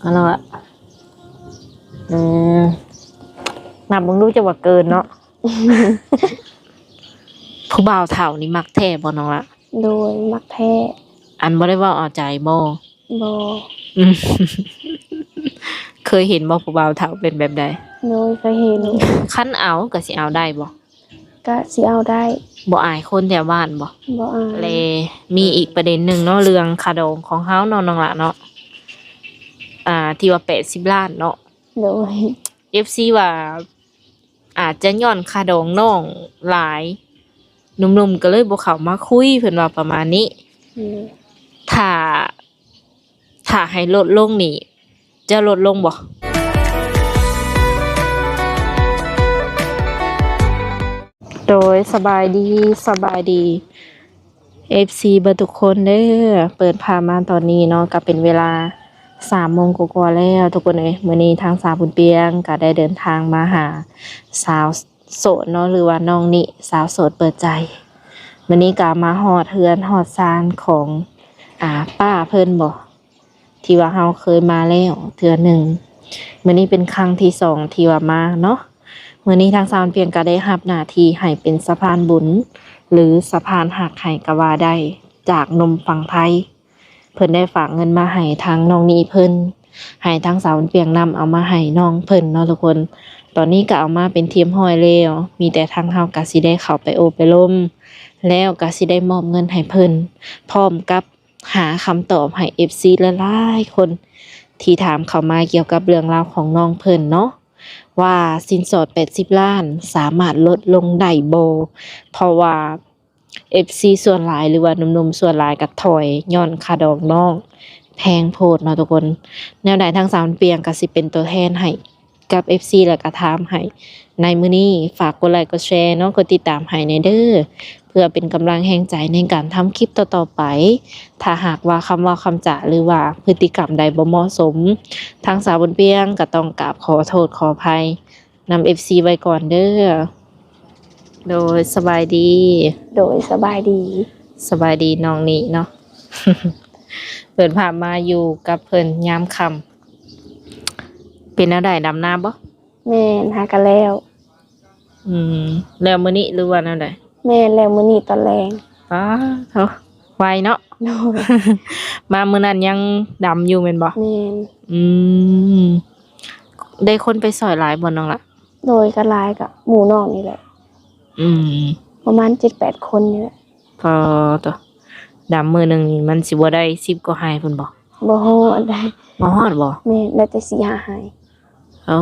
ເອົາລະ ອືມ ນັບເບິ່ງດູ ຈະວ່າເກີນເນາະ. ຜູ້ບ່າວເຖົ້ານີ້ມັກແທ້ບໍ່ນ້ອງລະ? ໂດຍ ມັກແທ້. ອັນບໍ່ໄດ້ເວົ້າເອົາໃຈບໍ່? ບໍ່. ອືມ ເຄີຍເຫັນບໍ່ ຜູ້ບ່າວເຖົ້າເປັນແບບໃດ? ໂດຍ ເຄີຍເຫັນ. ຄັນເອົາກໍຊິເອົາໄດ້ບໍ່? ກະຊິເອົາໄດ້. ບໍ່ອາຍຄົນແຖວບ້ານບໍ່? ບໍ່ອາຍ. ແລະ ມີອີກປະເດັນໜຶ່ງເນາະ ເລື່ອງຄ່າດອງຂອງເຮົາເນາະ ນ້ອງຫຼ້າເນາະ ອ່າ ທີ່ວ່າແປດສິບລ້ານເນາະ. ໂດຍ. ເອັຟຊີ ວ່າອາດຈະຍ້ອນຄ່າດອງນ້ອງຫຼາຍ ໜຸ່ມໆກໍເລີຍບໍ່ເຂົ້າມາຄຸຍ ເພິ່ນວ່າປະມານນີ້. ອືມ. ຖ້າ ຖ້າໃຫ້ລົດລົງນີ້ ຈະລົດລົງບໍ່? ໂດຍ ສະບາຍດີ ສະບາຍດີ ເອັຟຊີ ເບິດທຸກຄົນເດີ. ເປີດພາບມາຕອນນີ້ເນາະ ກໍເປັນເວລາສາມໂມງກວ່າໆແລ້ວທຸກຄົນເອີຍ. ມື້ນີ້ທາງສາວບຸນປຽງກໍໄດ້ເດີນທາງມາຫາສາວໂສດເນາະ ຫຼືວ່ານ້ອງນິ ສາວໂສດເປີດໃຈ. ມື້ນີ້ກໍມາຮອດເຮືອນຮອດຊານຂອງ ອ່າ ປ້າເພິ່ນບໍ ທີ່ວ່າເຮົາເຄີຍມາແລ້ວເທື່ອໜຶ່ງ. ມື້ນີ້ເປັນຄັ້ງທີສອງທີ່ວ່າມາເນາະ. ມື້ນີ້ທາງສາວບຸນປຽງກໍໄດ້ຮັບໜ້າທີ່ໃຫ້ເປັນສະພານບຸນ ຫຼື ສະພານຮັກໃຫ້ກໍວ່າໄດ້ ຈາກໜຸ່ມຝັ່ງໄທ. ເພິ່ນໄດ້ຝາກເງິນມາໃຫ້ທາງນ້ອງນິເພິ່ນ ໃຫ້ທາງສາວບຸນປຽງນຳເອົາມາໃຫ້ນ້ອງເພິ່ນເນາະທຸກຄົນ. ຕອນນີ້ກໍເອົາມາເປັນທີ່ຮຽບຮ້ອຍແລ້ວ ມີແຕ່ທາງເຮົາກໍຊິໄດ້ເຂົ້າໄປໂອ້ໄປລົມ ແລ້ວກໍຊິໄດ້ມອບເງິນໃຫ້ເພິ່ນ ພ້ອມກັບ ຫາຄຳຕອບໃຫ້ເອັຟຊີຫຼາຍໆຄົນທີ່ຖາມເຂົ້າມາກ່ຽວກັບເລື່ອງລາວຂອງນ້ອງເພິ່ນເນາະ ວ່າສິນສອດແປດສິບລ້ານສາມາດລົດລົງໄດ້ບໍ່? ເພາະວ່າເອັຟຊີສ່ວນຫຼາຍ ຫຼືວ່າໜຸ່ມໆສ່ວນຫຼາຍກໍຖອຍຍ້ອນຄ່າດອງນ້ອງແພງໂພດເນາະທຸກຄົນ. ແນວໃດທາງສາວບຸນປຽງກໍຊິເປັນຕົວແທນໃຫ້ ກັບເອັຟຊີ ແລ້ວກໍຖາມໃຫ້ໃນມື້ນີ້. ຝາກກົດໄລກົດແຊເນາະ ກົດຕິດຕາມໃຫ້ແດ່ເດີ ເພື່ອເປັນກຳລັງແຮງໃຈໃນການທຳຄລິບຕໍ່ໆໄປ. ຖ້າຫາກວ່າຄຳເວົ້າຄຳຈາ ຫຼືວ່າພຶດຕິກຳໃດບໍ່ເໝາະສົມ ທາງສາວບຸນປຽງກໍຕ້ອງກາບຂໍໂທດຂໍອະໄພນຳເອັຟຊີໄວ້ກ່ອນເດີ. ໂດຍ ສະບາຍດີ. ໂດຍ ສະບາຍດີ. ສະບາຍດີນ້ອງນິເນາະ. ເປີດພາບມາຢູ່ກັບເພິ່ນຍາມຄ່ຳ ເປັນແນວໃດ ດຳນາບໍ່? ແມ່ນ ຫາກະແລ້ວ. ອືມ ແລ້ວມື້ນີ້ ຫຼືວ່າແນວໃດ? ແມ່ນ ແລ້ວມື້ນີ້ຕອນແລງ. ປາດໂທ້ ໄວເນາະ. ໂດຍ. ມາມື້ນັ້ນຍັງດຳຢູ່ແມ່ນບໍ່? ແມ່ນ. ອືມ ໄດ້ຄົນໄປຊ່ອຍຫຼາຍບໍ່ນ້ອງລະ? ໂດຍ ກໍຫຼາຍ ກໍໝູ່ນ້ອງນີ້ແຫຼະ. ອືມ ປະມານເຈັດແປດຄົນນີ້ແຫຼະ. ປາດໂທ້ ດຳມື້ໜຶ່ງນີ້ມັນຊິບໍ່ໄດ້ສິບກວ່າໄຮ່ພຸ້ນບໍ່? ບໍ່ຮອດໄດ໋. ບໍ່ຮອດບໍ່? ແມ່ນ ໄດ້ແຕ່ສີ່ຫ້າໄຮ່. ໂອ້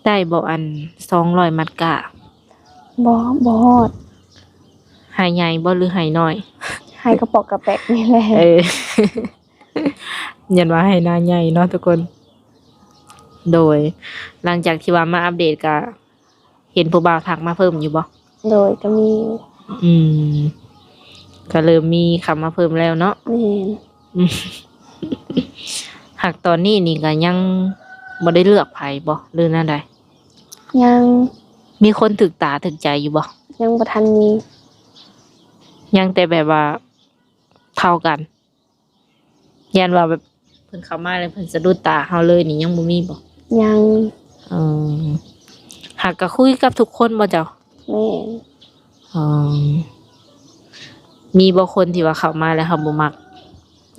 ໄດ້ບໍ່ອັນສອງຮ້ອຍມັດກະ? ບໍ່ ບໍ່ຮອດ. ໄຮ່ໃຫຍ່ບໍ່ ຫຼືໄຮ່ນ້ອຍ? ໄຮ່ກະປອກກະແປກນີ້ແຫຼະ. ເອີ ຢ້ານວ່າໄຮ່ນາໃຫຍ່ເນາະທຸກຄົນ. ໂດຍ ຫຼັງຈາກທີ່ວ່າມາອັບເດດກະ ເຫັນຜູ້ບ່າວທັກມາເພີ່ມຢູ່ບໍ່? ໂດຍ ກໍມີຢູ່. ອືມ ກໍເລີ່ມມີເຂົ້າມາເພີ່ມແລ້ວເນາະ. ແມ່ນ. ຫາກຕອນນີ້ນີ້ກໍຍັງບໍ່ໄດ້ເລືອກໃຜບໍ່ ຫຼືແນວໃດ? ຍັງ. ມີຄົນຖືກຕາຖືກໃຈຢູ່ບໍ່? ຍັງບໍ່ທັນມີ. ຍັງແຕ່ແບບວ່າເທົ່າກັນ? ຢ້ານວ່າແບບເພິ່ນເຂົ້າມາແລ້ວເພິ່ນສະດຸດຕາເຮົາເລີຍນີ້ ຍັງບໍ່ມີບໍ່? ຍັງ. ເອີ ຫາກກະຄຸຍກັບທຸກຄົນບໍ່ເຈົ້າ? ແມ່ນ. ເອີ ມີບໍ່ຄົນທີ່ວ່າເຂົ້າມາແລ້ວເຮົາບໍ່ມັກ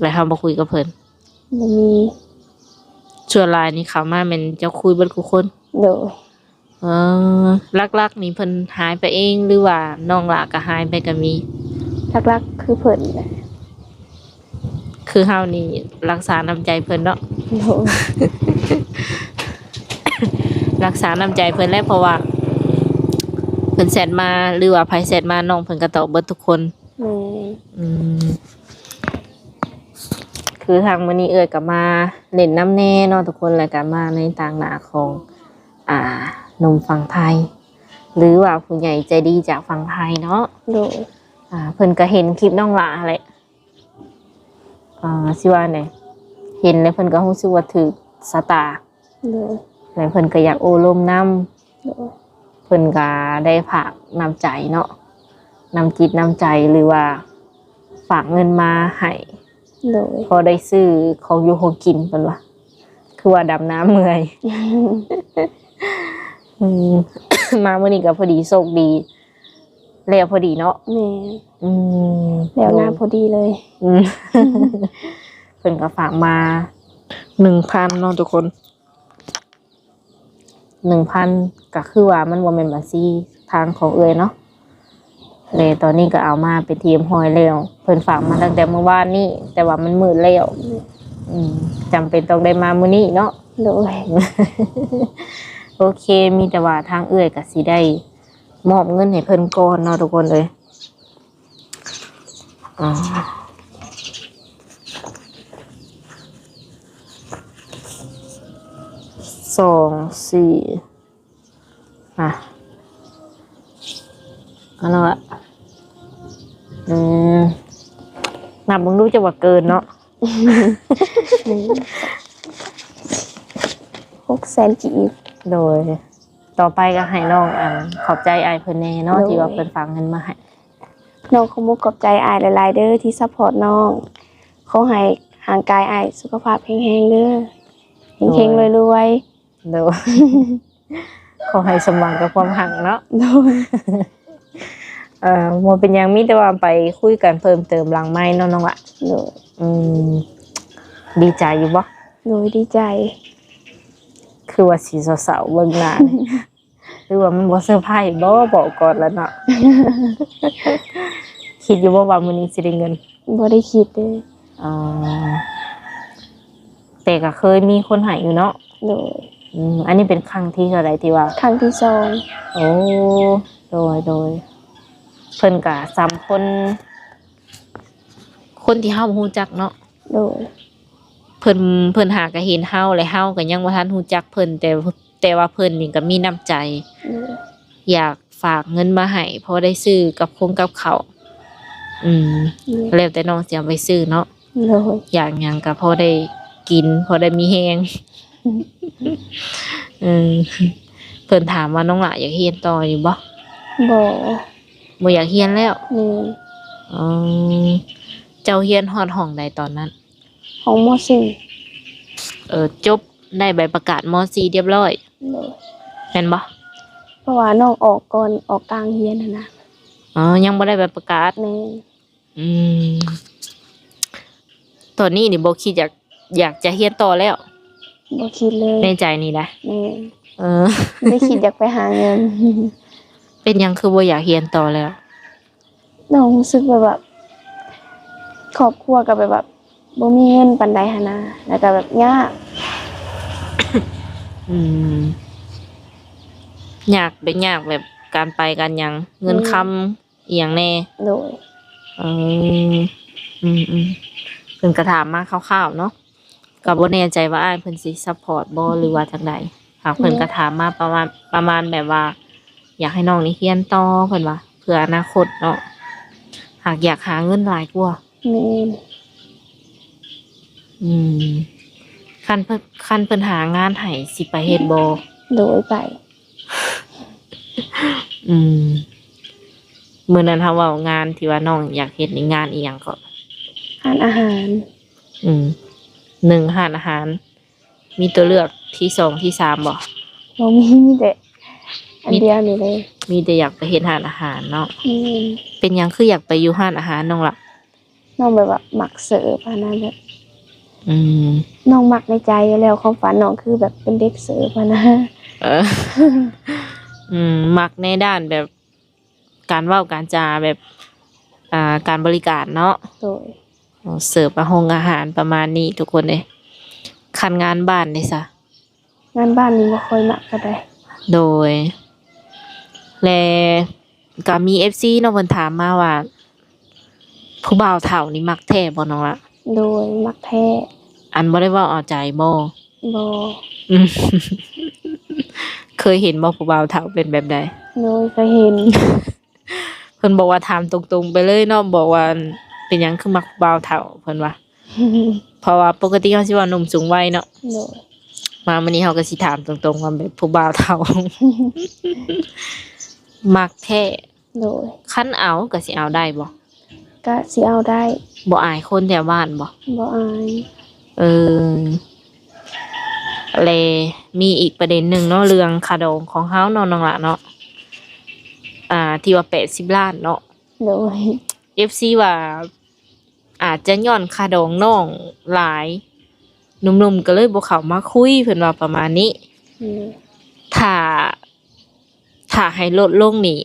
ແລ້ວເຮົາບໍ່ຄຸຍກັບເພິ່ນ? ບໍ່ມີ. ສ່ວນຫຼາຍນີ້ເຂົ້າມາແມ່ນເຈົ້າຄຸຍເບິດທຸກຄົນ? ໂດຍ. ເອີ ຫຼັກໆນີ້ເພິ່ນຫາຍໄປເອງ ຫຼືວ່ານ້ອງຫຼ້າກໍຫາຍໄປກໍມີ? ຫຼັກໆຄືເພິ່ນແຫຼະ. ຄືເຮົານີ້ລັກສານ້ຳໃຈເພິ່ນເນາະ. ໂດຍ. ລັກສານ້ຳໃຈເພິ່ນແຫຼະ ເພາະວ່າເພິ່ນແຊັດມາ ຫຼືວ່າໃຜແຊັດມາ ນ້ອງເພິ່ນກໍຕອບເບິດທຸກຄົນ. ແມ່ນ. ອືມ ຄືທາງມື້ນີ້ເອື້ອຍກໍມາຫຼິ້ນນຳແດ່ເນາະທຸກຄົນ ແລ້ວກໍມາໃນຕາງໜ້າຂອງ ອ່າ ໜຸ່ມຝັ່ງໄທ ຫຼືວ່າຜູ້ໃຫຍ່ໃຈດີຈາກຝັ່ງໄທເນາະ. ໂດຍ. ອ່າ ເພິ່ນກໍເຫັນຄລິບນ້ອງຫຼ້າຫັ້ນແຫຼະ ອ່າ ຊິວ່າແນວໃດ ເຫັນແລ້ວເພິ່ນກໍຮູ້ສຶກວ່າຖືກຊະຕາ. ໂດຍ. ແລ້ວເພິ່ນກໍຢາກໂອ້ລົມນຳ. ໂດຍ. ເພິ່ນກໍໄດ້ຝາກນ້ຳໃຈເນາະ ນ້ຳຈິດນ້ຳໃຈ ຫຼືວ່າຝາກເງິນມາໃຫ້ ໂດຍ ພໍໄດ້ຊື້ຂອງຢູ່ຂອງກິນ ເພິ່ນວ່າ ຄືວ່າດຳນາເມື່ອຍ. ອືມ ມາມື້ນີ້ກໍພໍດີ ໂຊກດີ ແລ້ວພໍດີເນາະ. ແມ່ນ ອືມ ແລ້ວນາ ໂດຍ ພໍດີເລີຍ. ອືມ ເພິ່ນກໍຝາກມາໜຶ່ງພັນເນາະທຸກຄົນ. ໜຶ່ງພັນ ກໍຄືວ່າມັນບໍ່ແມ່ນບັນຊີທາງຂອງເອື້ອຍເນາະ ແລະ ຕອນນີ້ກໍເອົາມາເປັນທີ່ຮຽບຮ້ອຍແລ້ວ. ເພິ່ນຝາກມາຕັ້ງແຕ່ມື້ວານນີ້ ແຕ່ວ່າມັນມືດແລ້ວ. ອືມ ຈຳເປັນຕ້ອງໄດ້ມາມື້ນີ້ເນາະ. ໂດຍ ໂອເຄ ມີແຕ່ວ່າທາງເອື້ອຍກໍຊິໄດ້ມອບເງິນໃຫ້ເພິ່ນກ່ອນເນາະທຸກຄົນເອີຍ. ອ່າ ສອງ ສີ່ ອ່ະ ອັນນັ້ນລະ ອືມ ນັບເບິ່ງດູ ຈະວ່າເກີນເນາະ. ຫົກແສນກີບ. ໂດຍ ຕໍ່ໄປກໍໃຫ້ນ້ອງ ອັນ ຂອບໃຈອ້າຍເພິ່ນແດ່ເນາະ ໂດຍ ທີ່ວ່າເພິ່ນຝາກເງິນມາໃຫ້. ນ້ອງຂໍມຸກຂອບໃຈອ້າຍຫຼາຍໆເດີ ທີ່ຊັບພອດນ້ອງ. ຂໍໃຫ້ຮ່າງກາຍອ້າຍສຸຂະພາບແຂງແຮງເດີ ເຮັງໆ ໂດຍ ລວຍໆ. ໂດຍ ຂໍໃຫ້ສົມຫວັງກັບຄວາມຮັກເນາະ. ໂດຍ ເອີ ບໍ່ເປັນຫຍັງ ມີແຕ່ວ່າໄປຄຸຍກັນເພີ່ມເຕີມຫຼັງໄມເນາະນ້ອງລະ. ໂດຍ ອືມ ດີໃຈຢູ່ບໍ່? ໂດຍ ດີໃຈ. ຄືວ່າຊິເສົ້າໆເບິ່ງໜ້ານີ້ ຫຼືວ່າມັນບໍ່ເຊີໄພບໍ? ບອກກ່ອນລະເນາະ. ຄິດຢູ່ບໍ່ວ່າມື້ນີ້ຊິໄດ້ເງິນ? ບໍ່ໄດ້ຄິດເດ້. ອໍ ແຕ່ກໍເຄີຍມີຄົນໃຫ້ຢູ່ເນາະ? ໂດຍ. ອືມ ອັນນີ້ເປັນຄັ້ງທີເທົ່າໃດທີ່ວ່າ? ຄັ້ງທີສອງ. ໂອ້ ໂດຍ ໂດຍ. ເພິ່ນກໍສ່ຳຄົນ ຄົນທີ່ເຮົາຮູ້ຈັກເນາະ. ໂດຍ. ເພິ່ນ ເພິ່ນຫາກໍເຫັນເຮົາ ແລະ ເຮົາກໍຍັງບໍ່ທັນຮູ້ຈັກເພິ່ນ ແຕ່ ແຕ່ວ່າເພິ່ນນີ້ກໍມີນ້ຳໃຈ ໂດຍ ຢາກຝາກເງິນມາໃຫ້ ພໍໄດ້ຊື້ກັບຄົງກັບເຂົ້າ. ອືມ ໂດຍ ແລ້ວແຕ່ນ້ອງຊິເອົາໄປຊື້ເນາະ. ໂດຍ. ຢາກຫຍັງກໍພໍໄດ້ກິນ ພໍໄດ້ມີແຮງ. ອືມ ເອີ ເພິ່ນຖາມວ່ານ້ອງຫຼ້າຢາກຮຽນຕໍ່ຢູ່ບໍ່? ບໍ່ ບໍ່ຢາກຮຽນແລ້ວ. ແມ່ນ. ອໍ ເຈົ້າຮຽນຮອດຫ້ອງໃດຕອນນັ້ນ? ຫ້ອງ ມໍສີ່. ເອີ ຈົບ ໄດ້ໃບປະກາດ ມໍສີ່ ຮຽບຮ້ອຍ. ໂດຍ. ແມ່ນບໍ່? ເພາະວ່ານ້ອງອອກກ່ອນອອກກາງຮຽນຫັ້ນນະ. ອໍ ຍັງບໍ່ໄດ້ໃບປະກາດ. ແມ່ນ. ອືມ ຕອນນີ້ນີ້ບໍ່ຄິດຢາກ ຢາກຈະຮຽນຕໍ່ແລ້ວ? ບໍ່ຄິດເລີຍ. ໃນໃຈນີ້ນະ? ແມ່ນ. ເອີ ໄດ້ຄິດຢາກໄປຫາເງິນ. ເປັນຫຍັງຄືບໍ່ຢາກຮຽນຕໍ່ແລ້ວ? ນ້ອງຮູ້ສຶກແບບວ່າ ຄອບຄົວກໍແບບວ່າບໍ່ມີເງິນປານໃດຫັ້ນນະ ແລ້ວກໍແບບຍາກ. ອືມ ຍາກ ແບບຍາກແບບການໄປການຫຍັງ ເງິນຄຳ ອືມ ອີ່ຫຍັງແດ່? ໂດຍ. ເອີ ອືມໆ ເພິ່ນກໍຖາມມາຄ່າວໆເນາະ ກໍບໍ່ແນ່ໃຈວ່າອ້າຍເພິ່ນຊິຊັບພອດບໍ່ ຫຼືວ່າຈັ່ງໃດ. ຫາກເພິ່ນ ໂດຍ ກໍຖາມມາປະມານ ປະມານແບບວ່າ ຢາກໃຫ້ນ້ອງນີ້ຮຽນຕໍ່ ເພິ່ນວ່າ ເພື່ອອະນາຄົດເນາະ ຫາກຢາກຫາເງິນຫຼາຍກວ່າ. ແມ່ນ. ອືມ ຄັນເພິ່ນ ຄັນເພິ່ນຫາງານໃຫ້ ຊິໄປເຮັດບໍ່? ໂດຍ ໄປ. ອືມ ມື້ນັ້ນເຮົາເວົ້າງານທີ່ວ່ານ້ອງຢາກເຮັດນີ້ ງານອີ່ຫຍັງເກາະ? ຮ້ານອາຫານ. ອືມ ໜຶ່ງ ຮ້ານອາຫານ. ມີຕົວເລືອກທີສອງ ທີສາມບໍ່? ບໍ່ມີ ມີແຕ່ອັນດຽວນີ້ເລີຍ. ມີແຕ່ຢາກໄປເຮັດຮ້ານອາຫານເນາະ. ແມ່ນ. ເປັນຫຍັງຄືຢາກໄປຢູ່ຮ້ານອາຫານນ້ອງລະ? ນ້ອງແບບວ່າມັກເສີບຫັ້ນນະ ແບບ ອືມ ນ້ອງມັກໃນໃຈຢູ່ແລ້ວ ຄວາມຝັນນ້ອງຄືແບບເປັນເດັກເສີບຫັ້ນນະ. ເອີ ອືມ ມັກໃນດ້ານແບບການເວົ້າການຈາ ແບບ ອ່າ ການບໍລິການເນາະ. ໂດຍ. ເສີບອາຫົງອາຫານປະມານນີ້ທຸກຄົນເອີຍ. ຄັນງານບ້ານເດຊະ? ງານບ້ານນີ້ບໍ່ຄ່ອຍມັກປານໃດ. ໂດຍ. ແລະ ກໍມີເອັຟຊີເນາະ ເພິ່ນຖາມມາວ່າ ຜູ້ບ່າວເຖົ້ານີ້ມັກແທ້ບໍ່ນ້ອງລະ? ໂດຍ ມັກແທ້. ອັນບໍ່ໄດ້ເວົ້າເອົາໃຈບໍ່? ບໍ່. ອືມ ເຄີຍເຫັນບໍ່ຜູ້ບ່າວເຖົ້າເປັນແບບໃດ? ໂດຍ ເຄີຍເຫັນ. ເພິ່ນບອກວ່າຖາມຕົງໆໄປເລີຍເນາະ ບອກວ່າ ເປັນຫຍັງຄືມັກຜູ້ບ່າວເຖົ້າ ເພິ່ນວ່າ ເພາະວ່າປົກກະຕິເຮົາຊິເວົ້າໜຸ່ມສູງໄວເນາະ. ໂດຍ. ມາມື້ນີ້ເຮົາກໍຊິຖາມຕົງໆວ່າແບບຜູ້ບ່າວເຖົ້າ ມັກແທ້. ໂດຍ. ຄັນເອົາກໍຊິເອົາໄດ້ບໍ່? ກະຊິເອົາໄດ້. ບໍ່ອາຍຄົນແຖວບ້ານບໍ່? ບໍ່ອາຍ. ເອີ ແລະ ມີອີກປະເດັນໜຶ່ງເນາະ ເລື່ອງຄ່າດອງຂອງເຮົາເນາະ ນ້ອງຫຼ້າເນາະ ອ່າ ທີ່ວ່າແປດສິບລ້ານເນາະ. ໂດຍ. ເອັຟຊີວ່າ ອາດຈະຍ້ອນຄ່າດອງນ້ອງຫຼາຍ ໜຸ່ມໆກໍເລີຍບໍ່ເຂົ້າມາຄຸຍ ເພິ່ນວ່າປະມານນີ້. ອືມ. ຖ້າ ຖ້າໃຫ້ລົດລົງນີ້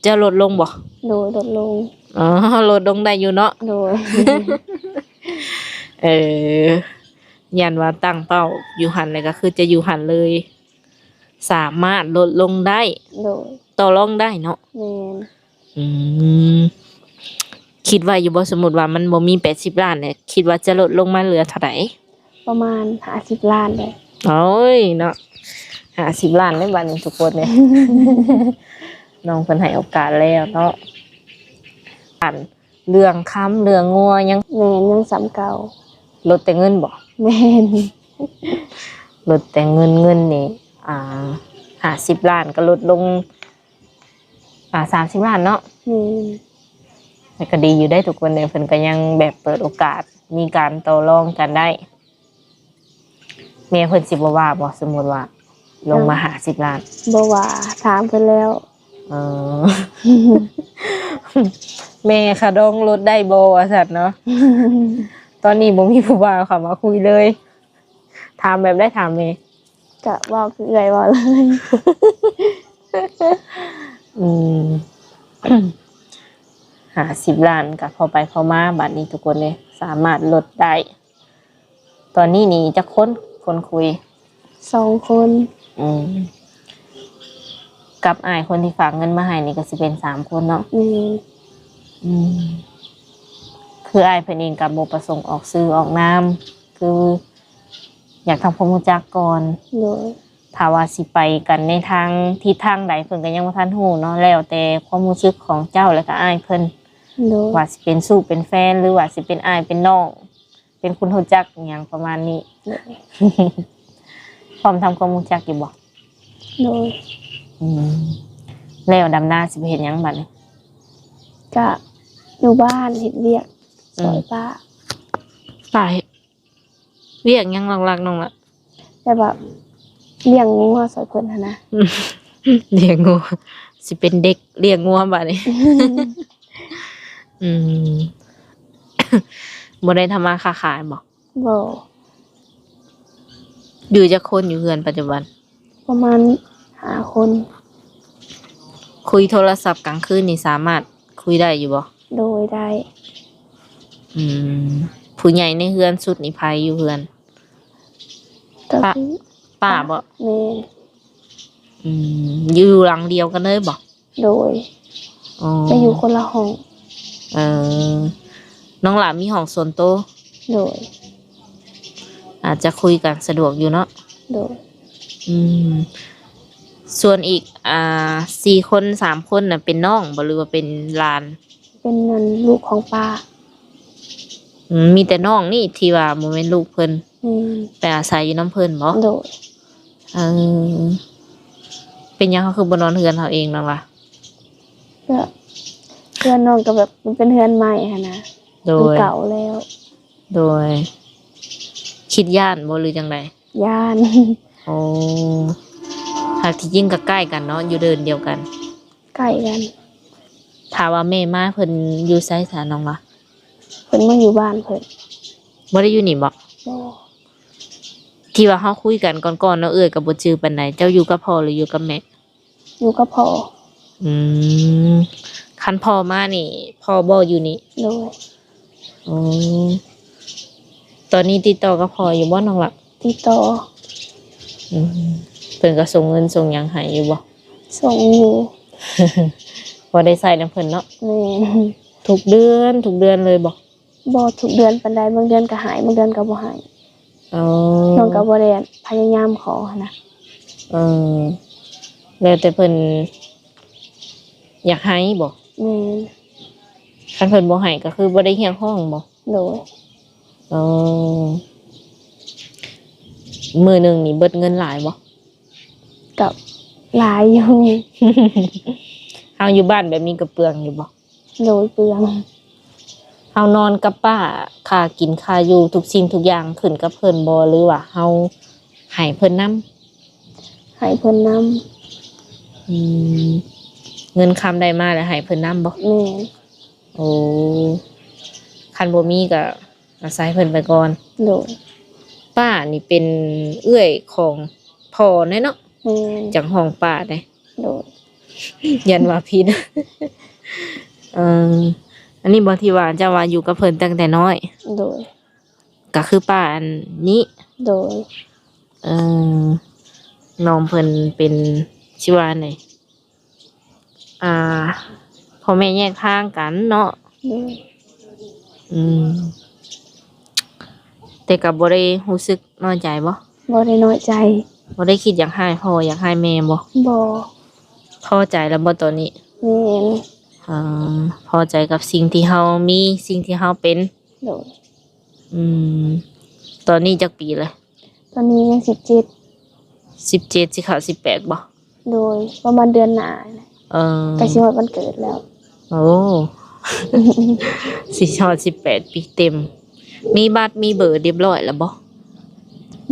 ຈະລົດລົງບໍ່? ໂດຍ ລົດລົງ. ອໍ ລົດລົງໄດ້ຢູ່ເນາະ. ໂດຍ. ເອີ ຢ້ານວ່າຕັ້ງເປົ້າຢູ່ຫັ້ນ ແລ້ວກໍຄືຈະຢູ່ຫັ້ນເລີຍ ສາມາດລົດລົງໄດ້. ໂດຍ. ຕໍ່ລອງໄດ້ເນາະ. ແມ່ນ. ອືມ ຄິດໄວ້ຢູ່ບໍ່ ສົມມຸດວ່າມັນບໍ່ມີແປດສິບລ້ານນີ້ ຄິດວ່າຈະລົດລົງມາເຫຼືອເທົ່າໃດ? ປະມານຫ້າສິບລ້ານແຫຼະ. ໂອ້ຍເນາະ ຫ້າສິບລ້ານເດ້ບາດນີ້ທຸກຄົນເດ້ ນ້ອງເພິ່ນໃຫ້ໂອກາດແລ້ວເນາະ. ອັນເລື່ອງຄຳເລື່ອງງົວຍັງ ແມ່ນ ຍັງສ່ຳເກົ່າ. ລົດແຕ່ເງິນບໍ່? ແມ່ນ. ລົດແຕ່ເງິນ ເງິນນີ້ ອ່າ ຫ້າສິບລ້ານກໍລົດລົງ ອ່າ ສາມສິບລ້ານເນາະ. ແມ່ນ. ແຕ່ກໍດີຢູ່ເດ້ທຸກຄົນເດ້ ເພິ່ນກໍຍັງແບບເປີດໂອກາດ ມີການຕໍ່ລອງກັນໄດ້. ແມ່ເພິ່ນຊິບໍ່ວ່າບໍ່ ສົມມຸດວ່າລົງມາຫ້າສິບລ້ານ? ບໍ່ວ່າ ຖາມເພິ່ນແລ້ວ. ເອີ ແມ່ຄ່າດອງລົດໄດ້ບໍ່ ວ່າຊັ້ນເນາະ. ຕອນນີ້ບໍ່ມີຜູ້ບ່າວເຂົ້າມາຄຸຍເລີຍ. ຖາມແບບໃດ ຖາມແມ່? ກະເວົ້າຄືເອື້ອຍເວົ້າເລີຍ. ອືມ ຫ້າສິບລ້ານກະພໍໄປພໍມາ ບາດນີ້ທຸກຄົນເດ້ ສາມາດລົດໄດ້. ຕອນນີ້ນີ້ຈັກຄົນ ຄົນຄຸຍ? ສອງຄົນ. ອືມ ກັບອ້າຍຄົນທີ່ຝາກເງິນມາໃຫ້ນີ້ກໍຊິເປັນສາມຄົນເນາະ. ແມ່ນ. ອືມ ຄືອ້າຍເພິ່ນເອງກໍບໍ່ປະສົງອອກຊື່ອອກນາມ ຄື ຢາກທຳຄວາມຮູ້ຈັກກ່ອນ. ໂດຍ. ຖ້າວ່າຊິໄປກັນໃນທາງທິດທາງໃດ ເພິ່ນກໍຍັງບໍ່ທັນຮູ້ເນາະ ແລ້ວແຕ່ຄວາມຮູ້ສຶກຂອງເຈົ້າ ແລ້ວກໍອ້າຍເພິ່ນ. ໂດຍ. ວ່າຊິເປັນຊູ້ເປັນແຟນ ຫຼືວ່າຊິເປັນອ້າຍເປັນນ້ອງ ເປັນຄົນຮູ້ຈັກ ອີຫຍັງປະມານນີ້. ໂດຍ. ພ້ອມທຳຄວາມຮູ້ຈັກຢູ່ບໍ່? ໂດຍ. ອືມ ແລ້ວດຳນາຊິໄປເຮັດຫຍັງບັດນີ້? ກະຢູ່ບ້ານເຮັດວຽກ ອືມ ຊ່ອຍປ້າ. ປ້າເຮັດ ວຽກຫຍັງຫຼັກໆ ນ້ອງລະ? ແບບວ່າລ້ຽງງົວຊ່ອຍເພິ່ນຫັ້ນນະ. ລ້ຽງງົວ ຊິເປັນເດັກລ້ຽງງົວບາດນີ້. ອືມ ບໍ່ໄດ້ທຳມາຄ້າຂາຍບໍ່? ບໍ່. ຢູ່ຈັກຄົນຢູ່ເຮືອນປັດຈຸບັນ? ປະມານຫ້າຄົນ. ຄຸຍໂທລະສັບກາງຄືນນີ້ສາມາດຄຸຍໄດ້ຢູ່ບໍ່? ໂດຍ ໄດ້. ອືມ ຜູ້ໃຫຍ່ໃນເຮືອນສຸດນີ້ໃຜຢູ່ເຮືອນ? ກໍ ປ້າ ຄື ປ້າບໍ່? ແມ່ນ. ອືມ ຢູ່ຫຼັງດຽວກັນເລີຍບໍ່? ໂດຍ. ອໍ ໄປຢູ່ຄົນລະຫ້ອງ. ເອີ ນ້ອງຫຼ້າມີຫ້ອງສ່ວນໂຕ? ໂດຍ. ອາດຈະຄຸຍກັນສະດວກຢູ່ເນາະ. ໂດຍ. ອືມ ສ່ວນອີກ ອ່າ ສີ່ຄົນ ສາມຄົນນະ ເປັນນ້ອງບໍ່ ຫຼືວ່າເປັນຫຼານ? ເປັນ ອັນ ລູກຂອງປ້າ. ອືມ ມີແຕ່ນ້ອງນີ້ທີ່ວ່າບໍ່ແມ່ນລູກເພິ່ນ? ແມ່ນ. ໄປອາໄສຢູ່ນຳເພິ່ນບໍ່? ໂດຍ. ເອີ ເປັນຫຍັງເຮົາຄືບໍ່ນອນເຮືອນເຮົາເອງ ນ້ອງລະ? ກໍເຮືອນນ້ອງກໍແບບມັນເປັນເຮືອນໃໝ່ຫັ້ນນະ. ໂດຍ. ມັນເກົ່າແລ້ວ. ໂດຍ. ຄິດຢ້ານບໍ່ ຫຼືຈັ່ງໃດ? ຢ້ານ. ໂອ້ ຫາກທີ່ຈິງກໍໃກ້ກັນເນາະ ຢູ່ເດີ່ນດຽວກັນ. ໃກ້ກັນ. ຖ້າວ່າແມ່ມາເພິ່ນຢູ່ໃສຊະ ນ້ອງລະ? ເພິ່ນມາຢູ່ບ້ານເພິ່ນ. ບໍ່ໄດ້ຢູ່ນີ້ບໍ? ບໍ່. ທີ່ວ່າເຮົາຄຸຍກັນກ່ອນໆເນາະ ເອື້ອຍກໍບໍ່ຈື່ປານໃດ. ເຈົ້າຢູ່ກັບພໍ່ ຫຼືຢູ່ກັບແມ່? ຢູ່ກັບພໍ່. ອືມ ຄັນພໍ່ມານີ້ ພໍ່ບໍ່ຢູ່ນີ້? ໂດຍ. ໂອ້ ຕອນນີ້ຕິດຕໍ່ກັບພໍ່ຢູ່ບໍ່ ນ້ອງລະ? ຕິດຕໍ່. ອືມ ເພິ່ນກໍສົ່ງເງິນສົ່ງຫຍັງໃຫ້ຢູ່ບໍ່? ສົ່ງຢູ່. ພໍໄດ້ໃຊ້ນຳເພິ່ນເນາະ. ແມ່ນ. ທຸກເດືອນ ທຸກເດືອນເລີຍບໍ່? ບໍ່ທຸກເດືອນປານໃດ, ບາງເດືອນກໍໃຫ້ ບາງເດືອນກໍບໍ່ໃຫ້. ອໍ ນ້ອງກໍບໍ່ໄດ້ພະຍາຍາມຂໍຫັ້ນນະ. ເອີ ແລ້ວແຕ່ເພິ່ນຢາກໃຫ້ບໍ? ແມ່ນ. ຄັນເພິ່ນບໍ່ໃຫ້ກໍຄືບໍ່ໄດ້ຮຽກຮ້ອງບໍ? ໂດຍ. ອໍ ມື້ໜຶ່ງນີ້ເບິດເງິນຫຼາຍບໍ? ກໍຫຼາຍຢູ່. ເຮົາຢູ່ບ້ານແບບນີ້ກໍເປືອງຢູ່ບໍ? ໂດຍ ເປືອງ. ເຮົານອນກັບປ້າ ຄ່າກິນຄ່າຢູ່ທຸກສິ່ງທຸກຢ່າງຂຶ້ນກັບເພິ່ນບໍ່ ຫຼືວ່າເຮົາໃຫ້ເພິ່ນນຳ? ໃຫ້ເພິ່ນນຳ. ອືມ ເງິນຄຳໄດ້ມາແລ້ວໃຫ້ເພິ່ນນຳບໍ່? ແມ່ນ. ໂອ້ ຄັນບໍ່ມີກໍອາໄສເພິ່ນໄປກ່ອນ. ໂດຍ. ປ້ານີ້ເປັນເອື້ອຍຂອງພໍ່ແນ່ເນາະ? ແມ່ນ. ຈັ່ງຮ້ອງປ້າເດ້. ໂດຍ. ຢ້ານວ່າຜິດ. ເອີ ອັນນີ້ບໍ່ ທີ່ວ່າເຈົ້າວ່າຢູ່ກັບເພິ່ນຕັ້ງແຕ່ນ້ອຍ? ໂດຍ. ກໍຄືປ້າອັນນີ້? ໂດຍ. ເອີ ນ້ອງເພິ່ນເປັນ ຊິວ່າແນວໃດ ອ່າ ພໍ່ແມ່ແຍກທາງກັນເນາະ? ໂດຍ. ອືມ ແຕ່ກໍບໍ່ໄດ້ຮູ້ສຶກນ້ອຍໃຈບໍ່? ບໍ່ໄດ້ນ້ອຍໃຈ. ບໍ່ໄດ້ຄິດຢາກຮ້າຍພໍ່ຢາກຮ້າຍແມ່ບໍ່? ບໍ່. ພໍໃຈແລ້ວບໍ່ຕອນນີ້? ແມ່ນ. ເອີ ພໍໃຈກັບສິ່ງທີ່ເຮົາມີ ສິ່ງທີ່ເຮົາເປັນ? ໂດຍ. ອືມ ຕອນນີ້ຈັກປີແລ້ວ? ຕອນນີ້ຍັງສິບເຈັດ. ສິບເຈັດ ຊິເຂົ້າສິບແປດບໍ່? ໂດຍ ປະມານເດືອນໜ້າ. ເອີ ໃກ້ຊິຮອດວັນເກີດແລ້ວ. ໂອ້ ຊິຮອດສິບແປດປີເຕັມ. ມີບັດມີເບີຮຽບຮ້ອຍແລ້ວບໍ່?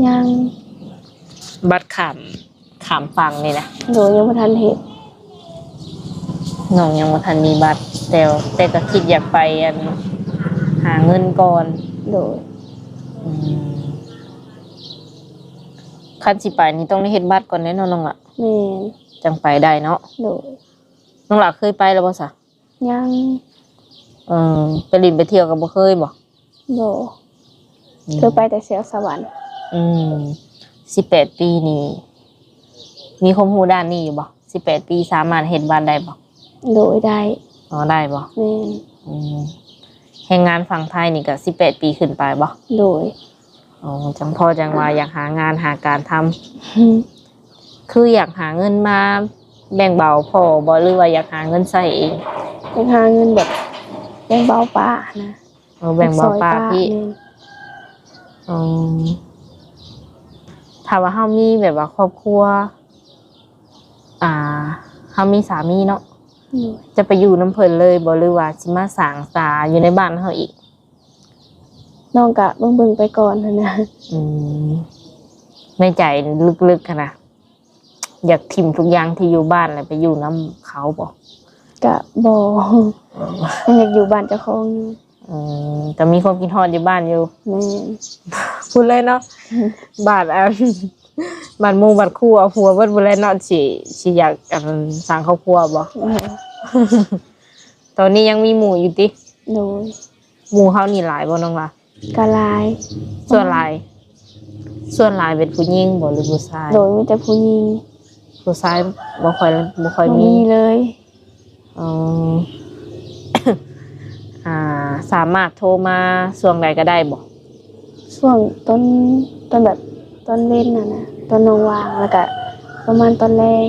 ຍັງ. ບັດຂ້າມ ຂ້າມຝັ່ງນີ້ນະ? ໂດຍ ຍັງບໍ່ທັນເຮັດ. ນ້ອງຍັງບໍ່ທັນມີບັດ ແຕ່ ແຕ່ກໍຄິດຢາກໄປ ອັນ ຫາເງິນກ່ອນ. ໂດຍ. ອືມ ຄັນຊິໄປນີ້ຕ້ອງໄດ້ເຮັດບັດກ່ອນເດ້ເນາະນ້ອງລະ? ແມ່ນ. ຈັ່ງໄປໄດ້ເນາະ? ໂດຍ. ນ້ອງລະເຄີຍໄປແລ້ວບໍ່ຊະ? ຍັງ. ເອີ ໄປຫຼິ້ນໄປທ່ຽວກໍບໍ່ເຄີຍບໍ່? ບໍ່. ອືມ ເຄີຍໄປແຕ່ແຊວສະຫວັນ. ອືມ ສິບແປດປີນີ້ ມີຄວາມຮູ້ດ້ານນີ້ຢູ່ບໍ່? ສິບແປດປີສາມາດເຮັດບ້ານໄດ້ບໍ່? ໂດຍ ໄດ້. ອໍ ໄດ້ບໍ່? ແມ່ນ. ອືມ ແຮງງານຝັ່ງໄທນີ້ກໍສິບແປດປີຂຶ້ນໄປບໍ່? ໂດຍ. ອໍ ຈັ່ງພໍ່ຈັ່ງວ່າຢາກຫາງານຫາການທຳ. ຄືຢາກຫາເງິນມາແບ່ງເບົາພໍ່ບໍ່ ຫຼືວ່າຢາກຫາເງິນໃຊ້ເອງ? ຢາກຫາເງິນແບບແບ່ງເບົາປ້ານະ. ເອີ ແບ່ງເບົາປ້າ. ແມ່ນ. ອໍ ຖ້າວ່າເຮົາມີແບບວ່າຄອບຄົວ ອ່າ ເຮົາມີສາມີເນາະ? ໂດຍ. ຈະໄປຢູ່ນຳເພິ່ນເລີຍບໍ່ ຫຼືວ່າຊິມາສ້າງສາຢູ່ໃນບ້ານເຮົາອີກ? ນ້ອງກະເບິ່ງໆໄປກ່ອນຫັ້ນນະ. ອືມ ໃນໃຈເລິກໆຫັ້ນນະ ຢາກຖິ້ມທຸກຢ່າງທີ່ຢູ່ບ້ານ ແລ້ວໄປຢູ່ນຳເຂົາບໍ່? ກະບໍ່. ອໍ ຍັງຢາກຢູ່ບ້ານເຈົ້າຂອງຢູ່. ອືມ ກໍມີຄວາມຄິດຮອດຢູ່ບ້ານຢູ່. ແມ່ນ. ພຸ້ນເລີຍເນາະ ບ້ານ ອັນ ບ້ານໝູ່ບ້ານຄູ່ ເອົາຜົວເບິດພຸ້ນແຫຼະເນາະ ຊິ ຊິຢາກ ອັນ ສ້າງຄອບຄົວບໍ່? ແມ່ນ. ຕອນນີ້ຍັງມີໝູ່ຢູ່ຕິ? ໂດຍ. ໝູ່ເຮົານີ້ຫຼາຍບໍ່ນ້ອງລະ? ກໍຫຼາຍ. ສ່ວນຫຼາຍ ສ່ວນຫຼາຍເປັນຜູ້ຍິງບໍ່ ຫຼືຜູ້ຊາຍ? ໂດຍ ມີແຕ່ຜູ້ຍິງ. ຜູ້ຊາຍບໍ່ຄ່ອຍ ບໍ່ຄ່ອຍມີ? ບໍ່ມີເລີຍ. ອໍ ອ່າ ສາມາດໂທມາຊ່ວງໃດກໍໄດ້ບໍ່? ຊ່ວງຕອນ ຕອນແບບ ຕອນເວັນຫັ້ນນະ ຕອນນ້ອງວ່າງ ແລ້ວກະປະມານຕອນແລງ.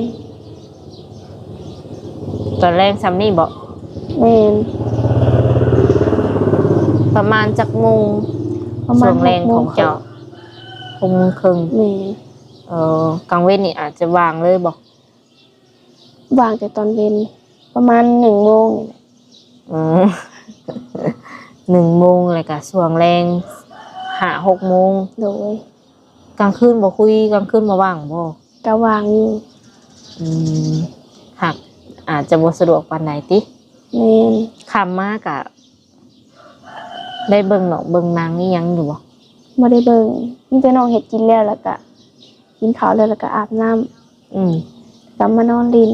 ຕອນແລງສ່ຳນີ້ບໍ? ແມ່ນ. ປະມານຈັກໂມງ? ປະມານ ຊ່ວງແລງຂອງເຈົ້າ? ຫົກໂມງເຄິ່ງ. ຫົກໂມງເຄິ່ງ. ແມ່ນ. ເອີ ກາງເວັນນີ້ອາດຈະວ່າງເລີຍບໍ? ວ່າງແຕ່ຕອນເວັນ ປະມານໜຶ່ງໂມງນີ້ແຫຼະ. ອືມ ໜຶ່ງໂມງ ແລ້ວກະຊ່ວງແລງຫ້າຫົກໂມງ. ໂດຍ. ກາງຄືນບໍ່ຄຸຍ ກາງຄືນບໍ່ວ່າງບໍ? ກະວ່າງຢູ່. ອືມ ຫາກອາດຈະບໍ່ສະດວກປານໃດຕິ? ແມ່ນ. ຄ່ຳມາກະໄດ້ເບິ່ງໜອກເບິ່ງໜັງອີ່ຫຍັງຢູ່ບໍ່? ບໍ່ໄດ້ເບິ່ງ ມີແຕ່ນ້ອງເຮັດກິນແລ້ວ ແລ້ວກະກິນເຂົ້າແລ້ວ ແລ້ວກະອາບນ້ຳ. ອືມ ກະມານອນຫຼິ້ນ.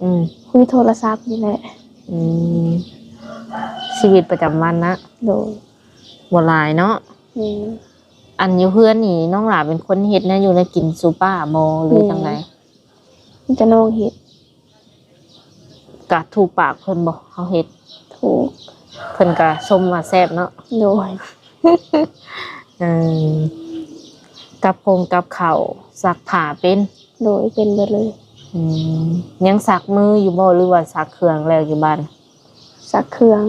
ອືມ ຄຸຍໂທລະສັບນີ້ແຫຼະ. ອືມ ຊີວິດປະຈຳວັນນະ? ໂດຍ. ບໍ່ຫຼາຍເນາະ? ແມ່ນ. ອັນຢູ່ເຮືອນນີ້ນ້ອງຫຼ້າເປັນຄົນເຮັດແນວຢູ່ແນວກິນສູ່ປ້າບໍ່ ຫຼື ແມ່ນ ຈັ່ງໃດ? ມີແຕ່ນ້ອງເຮັດ. ກະຖືກປາກເພິ່ນບໍ່ ເຮົາເຮັດ? ຖືກ. ເພິ່ນກະຊົມວ່າແຊບເນາະ? ໂດຍ. ເອີ ກັບຄົງກັບເຂົ້າ ຊັກຜ້າເປັນ? ໂດຍ ເປັນເບິດເລີຍ. ອືມ ຍັງຊັກມືຢູ່ບໍ່ ຫຼືວ່າຊັກເຄື່ອງແລ້ວຢູ່ບ້ານ? ຊັກເຄື່ອງ.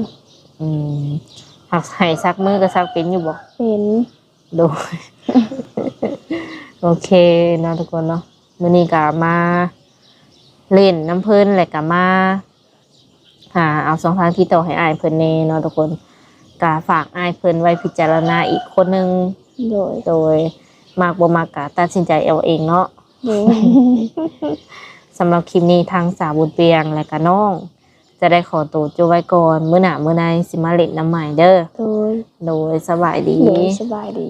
ອືມ ຫາກໃຫ້ຊັກມືກໍຊັກເປັນຢູ່ບໍ່? ເປັນ. ໂດຍ ໂອເຄເນາະທຸກຄົນເນາະ ມື້ນີ້ກໍມາຫຼິ້ນນຳເພິ່ນ ແລ້ວກໍມາ ຫາເອົາຊ່ອງທາງຕິດຕໍ່ໃຫ້ອ້າຍເພິ່ນແດ່ເນາະທຸກຄົນ. ກະຝາກອ້າຍເພິ່ນໄວ້ພິຈາລະນາອີກຄົນໜຶ່ງ ໂດຍ ໂດຍ ມັກບໍ່ມັກກະຕັດສິນໃຈເອົາເອງເນາະ ໂດຍ ສຳລັບຄລິບນີ້ທາງສາວບຸນປຽງ ແລະກະນ້ອງ ຈະໄດ້ຂໍໂຕຈົບໄວ້ກ່ອນ ມື້ໜ້າມື້ໃນຊິມາຫຼິ້ນນຳໃໝ່ເດີ ໂດຍ ໂດຍ ສະບາຍດີ ໂດຍ ສະບາຍດີ.